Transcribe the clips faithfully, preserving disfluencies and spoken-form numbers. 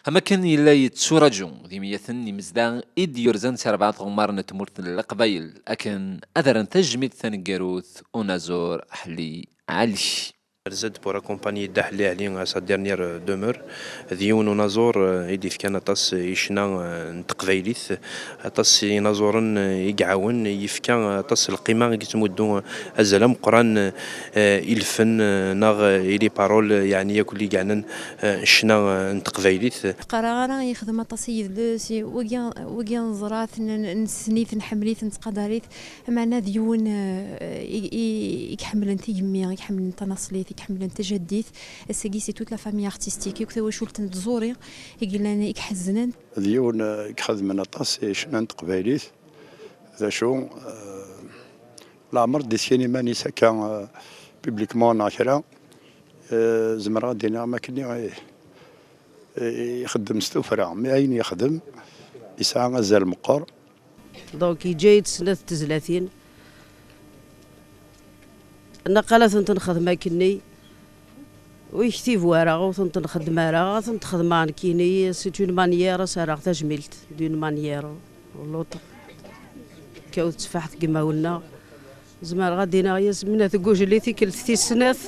Am akken yella yetturaju d imyaten imezdaɣ i d-yurzan si rebɛa tɣemmar n tmurt n Leqbayel akken ad rren tajmilt taneggarut unaẓur Ḥli Ɛli. Rza-d pour accompagner Dda Ḥli Ɛli à sa dernière demeure. D yiwen unaẓur, eh, i d-ifkan aṭas i ccna, eh, n teqbaylit, aṭas n yinaẓuren, eh, i iɛawen, yefka aṭas n lqima i yettmuddu, eh, azal ameqqran, eh, i lfen, eh, neɣ, eh, i les paroles, eh, yeɛni akk i yeɛnan, eh, ccna, eh, n teqbaylit. Qqareɣ ara yexdem aṭas n yidles, i wagi, wagi neẓra-t, n-, nessen-it, nḥemmel-it, nettqadar-it, meɛna d yiwen, eh, i, i, i iḥemmlen tigemmi, i iḥemmlen tanaṣlit, i iḥemmlen tajaddit. Ass-agi, c'est toute la famille artistique, akk tawacult n tẓuri i yellan, i iḥeznen. D yiwen, eh, i ixedmen aṭas i ccna n teqbaylit. D acu, eh, leɛmer d-iskin iman-is akka, eh, publiquement neɣ kra, eh, zemreɣ ad d-iniɣ am akken i, i ixeddem s tuffra. Mi ayen yexdem, yesɛa azal meqqer. Donc, yeǧǧa-yi-d snat n tezlatin. Naqal ad tent-nexdem akkenni. Ur yektib wara, ur tent-nxeddem ara, ad tent-xedmeɣ nekkini, c'est une manière, ad s-rreɣ tajmilt, d'une manière ou l'autre. Tekkaw tteffaḥt deg imawen-nneɣ. Zemreɣ ad d-iniɣ yasmina teggujel i tikkelt tis snat,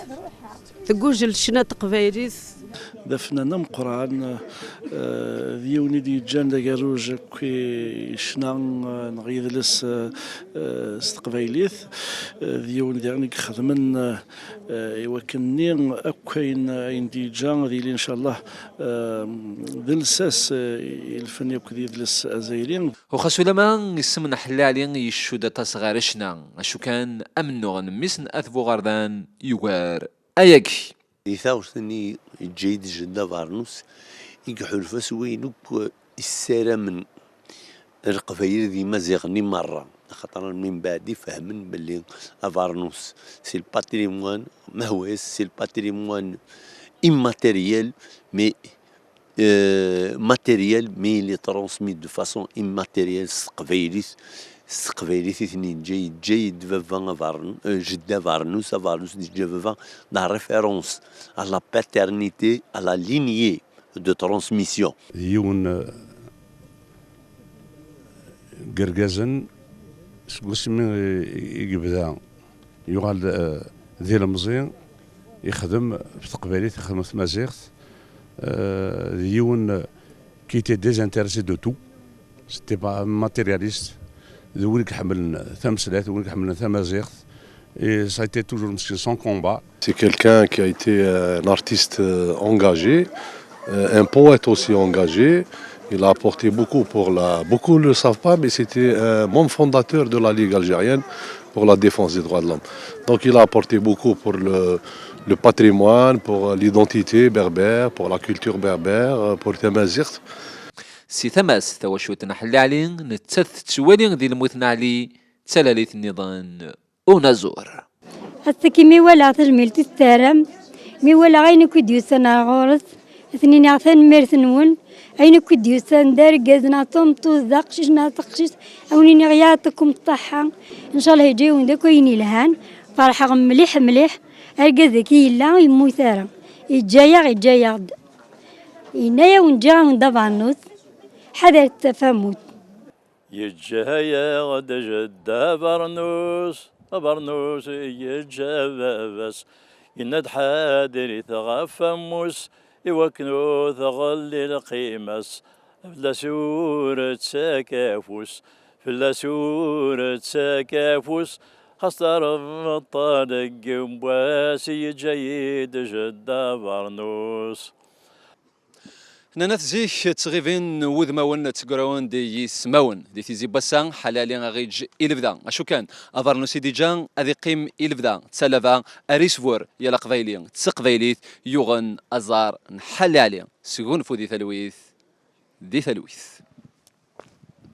teggujel ccna n teqbaylit. D afennan ameqqran, eh, d yiwen i d-yeǧǧan d agerruj akk i ccna, eh, neɣ yidles, eh, eh, s teqbaylit. Eh, d yiwen diɣen i ixedmen, eh, eh, i wakken-nni akk ayen, ayen d-yeǧǧa ad yili, ncallah, eh, d lsas, eh, i lfen akk d yidles azzayri. U xas ulama isem n Ḥelli Ɛli yeccudd aṭas ɣer ccna, acu kan amennuɣ n mmi-s n At Buɣerdan yugar ayagi. Di taɣect-nni yeǧǧa-yi-d jeddi abernus i iḥulfa s wayen akk issaramen Leqbayel d Yimaziɣen i merra, axaṭer min baɛdi fehmen belli abernus c'est le patrimoine, ma hwa c'est le patrimoine immatériel, mais, euh, matériel, mais il est transmis de façon immatérielle s teqbaylit, s teqbaylit i ten-yeǧǧa, yeǧǧa-yi-d baba abern-, euh, jeddi abernus, abernus i d-yeǧǧa baba, la référence à la paternité, à la lignée de transmission. D yiwen, euh, n yergazen, seg wasmi i, i yebda yuɣal, eh, d ilemẓi, ixdem ɣef teqbaylit, ixdem ɣef tmaziɣt, eh, d yiwen, eh, qui était désintéressé de tout, c'était pas un matérialiste, d win i iḥemmlen tameslayt, d win i iḥemmlen tamaziɣt, et ça a été toujours, meskin, son combat. C'est quelqu'un qui a été, euh, un artiste, euh, engagé, euh, un poète aussi engagé. Il a apporté beaucoup pour la, beaucoup ne le savent pas, mais c'était un membre fondateur de la Ligue algérienne pour la défense des droits de l'homme. Donc il a apporté beaucoup pour le, le patrimoine, pour l'identité berbère, pour la culture berbère, euh, pour Tamazirt. Si tama-s, tawacult n Ḥelli Ɛli, nettat tettwali di lmut n Ɛli d talalit nniḍen unaẓur. Ass-agi mi walaɣ tajmilt i s-terram, mi walaɣ ayen akk i d-yusan ar ɣur-s, ad sen-iniɣ tanemmirt-nwen. Ayen akk i d-yusan, d argaz neɣ d tameṭṭut, d aqcic neɣ d taqcict, ad wen-iniɣ yaɛṭikum ṣṣaḥḥa. Ncallah yeǧǧa-yawen-d akk ayen yelhan. Ferḥeɣ mliḥ mliḥ. Argaz-agi yella, ur yemmut ara. Yeǧǧa-yaɣ, yeǧǧa-yaɣ-d. Yenna-yawen ǧǧiɣ-awen-d abernus. Ḥadret tafamut. Yeǧǧa-yaɣ-d jeddi abernus, abernus i yeǧǧa baba-s. Yenna-d ḥadrit ɣef wammus, i wakken ur tɣelli lqima-s. Fell-as ur ttak afus, fell-as ur ttak afus, xas tarebṭa deg wass yeǧǧa-yi-d jeddi abernus. Nnan-at zik ttɣibin wudmawen tteggrawen-d yismawen. Di tizi n wass-a, Ḥelli Ɛli a ɣ-iǧǧ i lebda. Acu kan, abernus i d-iǧǧa ad iqqim i lebda d talaba ar isbur yal aqbayli d teqbaylit yuɣen aẓar n Ḥelli Ɛli. Sgunfu di talwit, di talwit.